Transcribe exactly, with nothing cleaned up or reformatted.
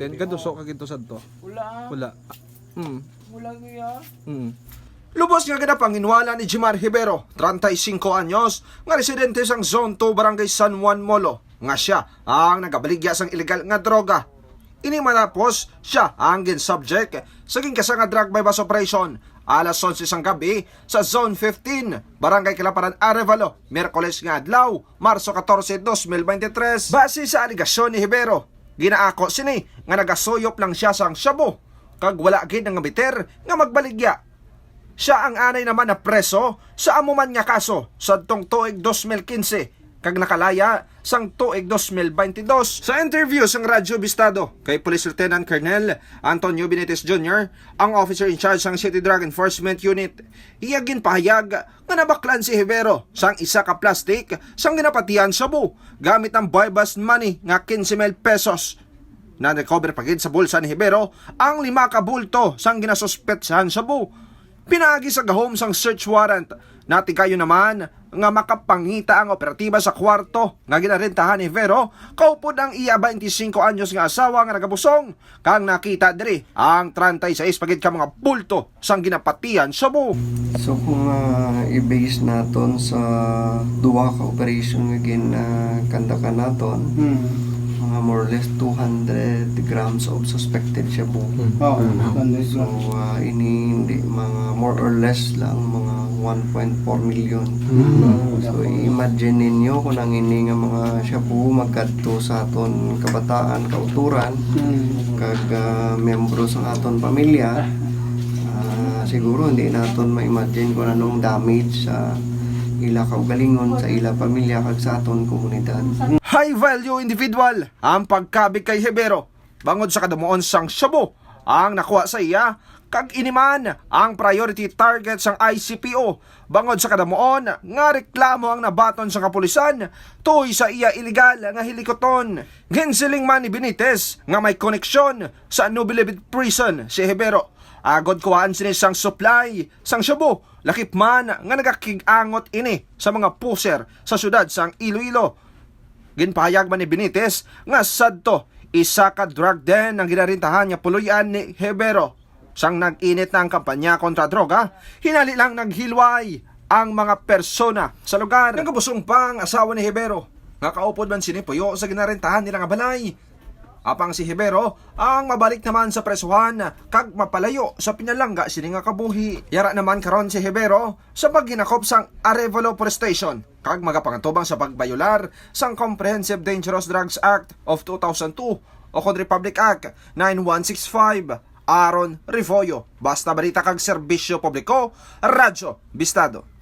Then, ganito, so, kaginto sa to. Wala. Wala. Mm. Wala, kuya. Mm. Lubos nga ginapanginwala ni Jimar Hibero, treinta y cinco anyos, nga residente sang Zone two, Barangay San Juan, Molo, nga siya ang nagabaligya sang iligal nga droga. Ini matapos siya ang gin-subject sa ginkasa nga drug buy-bust operation alas onse sang gabi sa Zone fifteen, Barangay Kilaparan, Arevalo, Miyerkules nga adlaw, Marso catorce, dos mil veintitrés. Base sa alegasyon ni Hibero, ginaako sini nga nagasuyop lang siya sang shabu kag wala gid nangabiter nga magbaligya. Siya ang anay naman na preso sa amo man nga kaso sadtong tuig dos mil quince kag nakalaya sang tuig dos mil twenty-two. Sa interview sang Radyo Bistado kay Police Lieutenant Colonel Antonio Benitez Junior, ang officer in charge sang City Drug Enforcement Unit, iya ginpahayag nga nabaklan si Hibero sang isa ka plastic sang ginapatihan shabu gamit ang buy-bust money nga quince mil pesos. Na-recover pa gid sa bulsa ni Hibero ang lima ka bulto sang ginasuspetsahan shabu. Pinaagi sa gahom sang search warrant, natigayon naman nga makapangita ang operatiba sa kwarto nga ginarentahan ni Hibero kaupod ang iya twenty-five anyos nga asawa nga nagabusong, kang nakita diri ang treinta y seis pa gid ka mga bulto sang ginapatihan shabu. So kung ah, i-base naton sa duha ka operation nga gin ah, kandakan naton, Hmm. mga more or less two hundred grams of suspected shabu. Oh, Mm. hundred So lang. ah, ini hindi, mga more or less lang, mga one point four million. Mm. So imagine ninyo kung ang ini nga mga shabu magkadto sa aton kabataan, kauturan, Hmm. kag ah, miyembro sa aton pamilya, ah, siguro hindi naton ma-imagine kung anong damage sa ila kaugalingon, sa ila pamilya, kag sa aton komunidad. High value individual ang pagkabig kay Hibero bangod sa kadamuon sang shabu ang nakuha sa iya, kag ini man ang priority target sang I C P O bangod sa kadamuon nga reklamo ang nabaton sa kapulisan tuoy sa iya iligal nga hilikuton. Ginsiling man ni Benitez nga may koneksyon sa Nobilibid Prison si Hibero agod kuhaan sini sang supply sang shabu, lakip man nga nagakig-angot ini sa mga pusher sa siyudad sang Iloilo. Ginpahayag man ni Benitez nga sadto isa ka drug den ang ginarentahan nga puloy-an ni Hibero. Sang nag-init na ang kampanya kontra droga, hinali lang naghilway ang mga persona sa lugar. Nagabusong pa ang asawa ni Hibero nga kaupod man sini puyo sa ginarentahan nila nga balay. Apang si Hibero ang mabalik naman sa presuhan kag mapalayo sa pinalangga sini nga kabuhi. Yara naman karon si Hibero sa paghinakop sang Arevalo Police Station kag magapangatubang sa pagbayolar sang Comprehensive Dangerous Drugs Act of two thousand two o kon Republic Act nine one six five. Aaron Refollo, Basta Balita kag Serbisyo Publiko, Radyo Bistado.